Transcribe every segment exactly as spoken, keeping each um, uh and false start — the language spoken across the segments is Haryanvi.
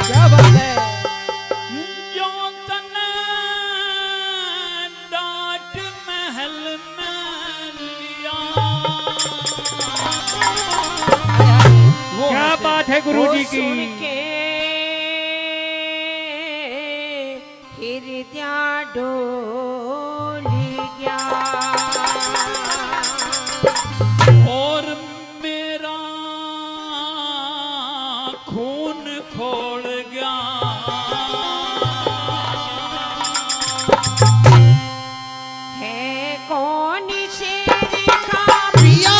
क्या बात है। जो तने डाट महल में लिया। वो क्या बात है गुरु जी की। सुन के हृदय डोल गया। और मेरा खून खोल गया। है कौन शेर का पिया,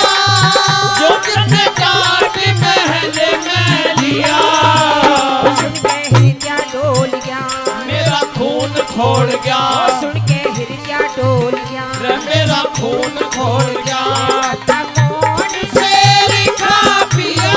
जो तने डाट महल में लिया। सुन के हृदय डोल गया। मेरा खून खोल गया। सुन के हृदय डोल गया। रे मेरा खून खोल गया। पता कौन शेर का पिया।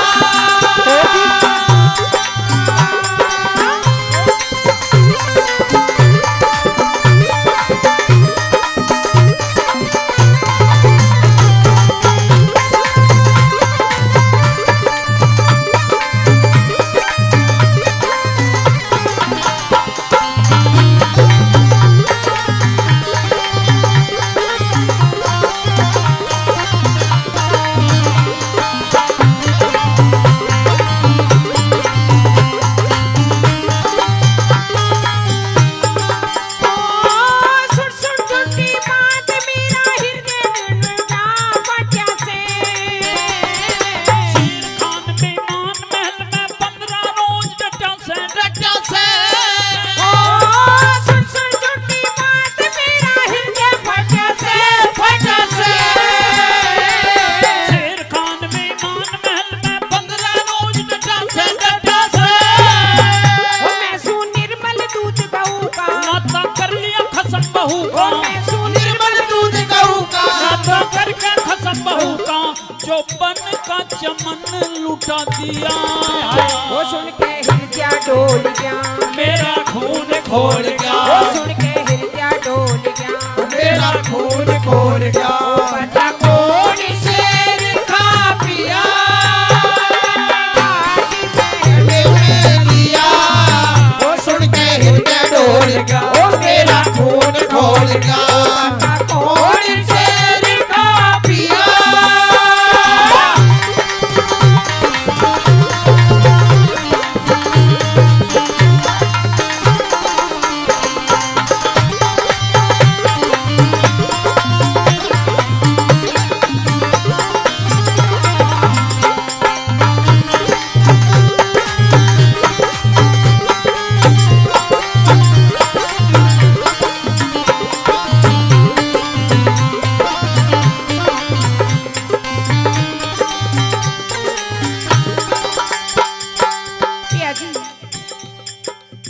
जो बन का चमन लुटा दिया। वो सुन के हृदय डोल गया। मेरा खून खोल गया। वो सुन के हृदय डोल गया। मेरा खून खोल गया। पता कौन शेर का पिया। वो सुन के हृदय डोल गया। वो मेरा खून खोल गया। पता कौन शेर का पिया।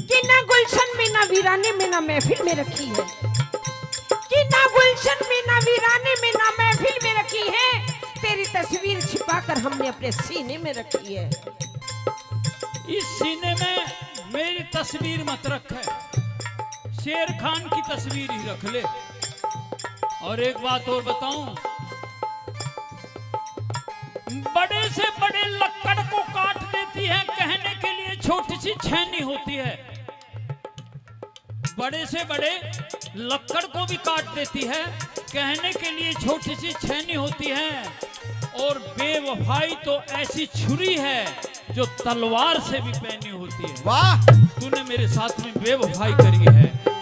किन्ना गुलशन में ना वीराने में ना महफिल में रखी है, किन्ना गुलशन में ना वीराने में ना महफिल में रखी है। तेरी तस्वीर छिपाकर हमने अपने सीने में रखी है। इस सीने में मेरी तस्वीर मत रख, शेर खान की तस्वीर ही रख ले। और एक बात और बताऊं, बड़े से बड़े लक्कड़ को काट देती है, कहने के लिए छोटी सी छैनी होती है। बड़े से बड़े लक्कड़ को भी काट देती है, कहने के लिए छोटी सी छैनी होती है। और बेवफाई तो ऐसी छुरी है जो तलवार से भी पैनी होती है। वाह! तूने मेरे साथ में बेवफाई करी है।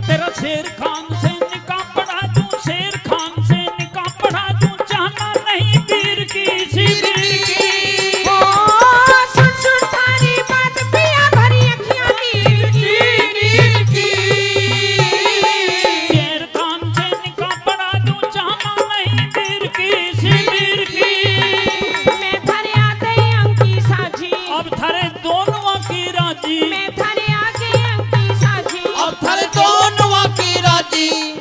तेरा शेर खान से निकाह पढ़ा दूं, शेर खान से निकाह पढ़ा दूं, चाहना नहीं पीर की, सिर की। ओ, सुन, सुन थारी बात पिया, भरी अखियां नीर की, नीर की। शेर खान से निकाह पढ़ा दूं, चाहना नहीं पीर की, सिर की। मैं थारे आगे अंकी साझी। अब थारे दोनों की राजी। मैं थारे आगे अंकी साझी। अब थारे दोनों की राजी।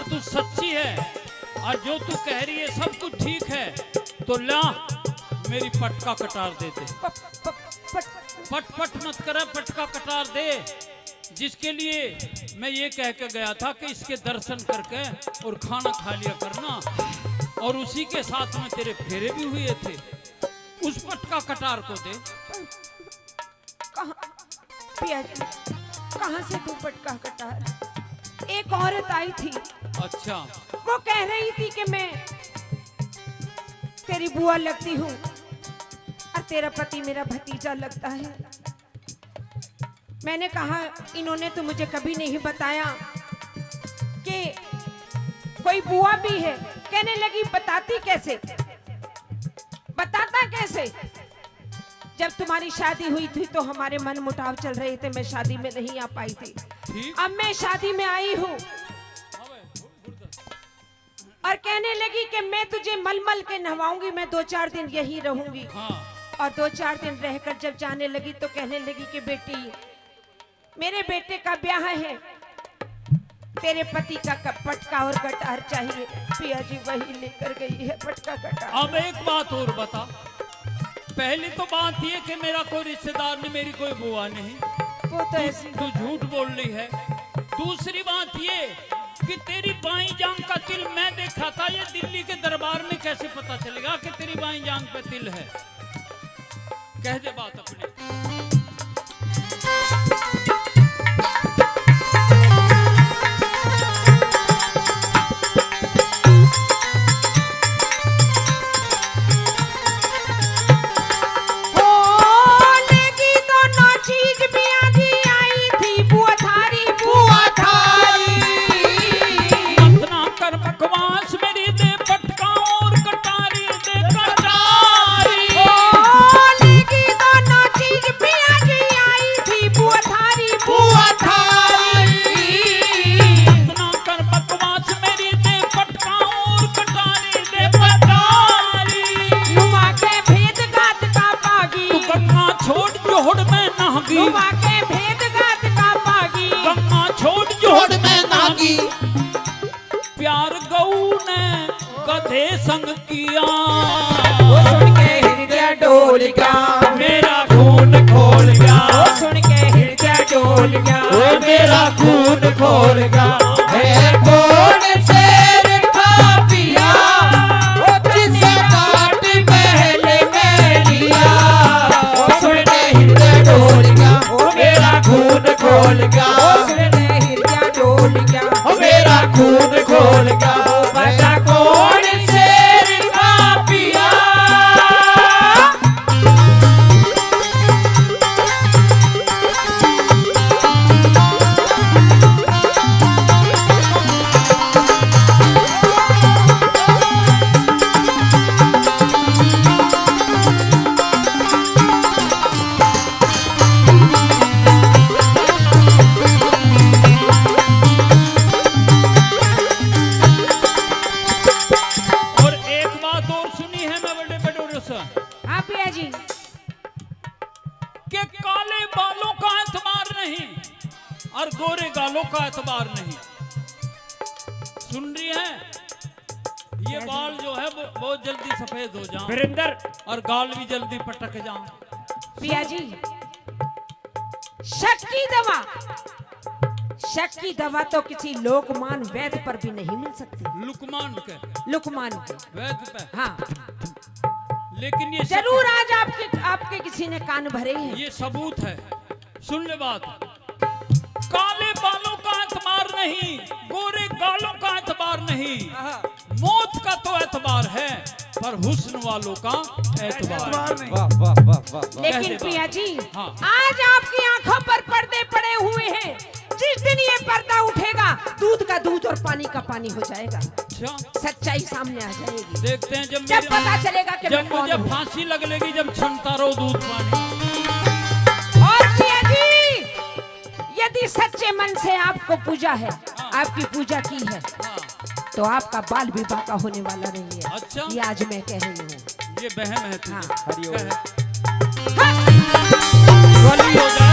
तू सच्ची है और जो तू कह रही है सब कुछ ठीक है, तो ला, मेरी पटका कटार दे दे। प-, प-, पट- पट पट मत करे, पटका कटार दे, जिसके लिए मैं ये कह के गया था कि इसके दर्शन करके और खाना खा लिया करना, और उसी के साथ में तेरे फेरे भी हुए थे। उस पटका कटार को दे। कहाँ, पिया जी, कहाँ से दूँ पटका कटार? एक औरत आई थी। अच्छा। वो कह रही थी कि मैं तेरी बुआ लगती हूँ और तेरा पति मेरा भतीजा लगता है। मैंने कहा, इन्होंने तो मुझे कभी नहीं बताया कि कोई बुआ भी है। कहने लगी, बताती कैसे, बताता कैसे? जब तुम्हारी शादी हुई थी तो हमारे मन मुटाव चल रहे थे, मैं शादी में नहीं आ पाई थी। ठीक। अब मैं शादी में आई हूँ। हाँ भाई, फुर-, फुर कर। और कहने लगी कि मैं तुझे मलमल के नहवाऊंगी, मैं दो चार दिन यहीं रहूंगी। हाँ। और दो चार दिन रहकर जब जाने लगी तो कहने लगी कि बेटी, मेरे बेटे का ब्याह है, तेरे पति का क-, पटका और कटार चाहिए। पिया जी वही लेकर गई है पटका कटार। अब एक बात और बता, पहली तो बात ये कि मेरा कोई रिश्तेदार नहीं, मेरी कोई बुआ नहीं। वो तो तू, ऐसी तू झूठ बोल रही है। दूसरी बात ये कि तेरी बाईं जांग का तिल मैं देखा था, ये दिल्ली के दरबार में कैसे पता चलेगा कि तेरी बाईं जांग पे तिल है? कह दे बात अपनी। प्यार गऊ ने गधे संग किया। वो सुन के हृदय डोल गया, मेरा खून खोल गया। वो सुन के हृदय डोल गया, वो मेरा खून खोल गया। है कौन शेर का पिया, वो जिसे काट महल में लिया। वो सुन के हृदय डोल गया, वो मेरा खून खोल गया। वो सुन के हृदय डोल गया, वो मेरा खून खोल गया। बता कौन शेर का पिया। और एक बात और सुनी है मैं बड़े बड़े से। हाँ पिया जी। के काले बालों का एतबार नहीं और गोरे गालों का एतबार नहीं। सुन रही है? ये बाल जो है वो बहुत जल्दी सफेद हो जाए। वीरेंद्र। और गाल भी जल्दी पटक जाए। पिया जी, शक की दवा, शक की दवा तो किसी लोकमान वैद्य पर भी नहीं मिल सकती। लुकमान के। लुकमान के। वैद्य पे। हाँ। लेकिन ये जरूर आज आपके, आपके किसी ने कान भरे हैं। ये सबूत है। सुन ले बात। काले बालों का एतबार नहीं, गोरे गालों का एतबार नहीं। मौत का तो एतबार है, पर हुस्न वालों का एतबार नहीं। वाह, वाह, वाह, वाह, वाह। लेकिन पिया जी, हाँ। आज आपकी आंखों पर पर्दे पड़े हुए हैं। जिस दिन ये पर्दा उठेगा, दूध का दूध और पानी का पानी हो जाएगा। अच्छा। सच्चाई सामने आ जाएगी। देखते हैं जब जब मेरे, पता चलेगा कि जब मैं कौन मुझे हूँ। फांसी लग लेगी, जब छनता रहो दूध पानी। और पिया जी, यदि सच्चे मन से आपको पूजा है, हाँ। आपकी पूजा की है, हाँ। तो आपका बाल भी बांका होने वाला नहीं है। अच्छा। ये आज मैं कह रही हूँ। ये बहम है तुझे। हाँ। हरिओम। कह। हाँ। बलि हो जाए।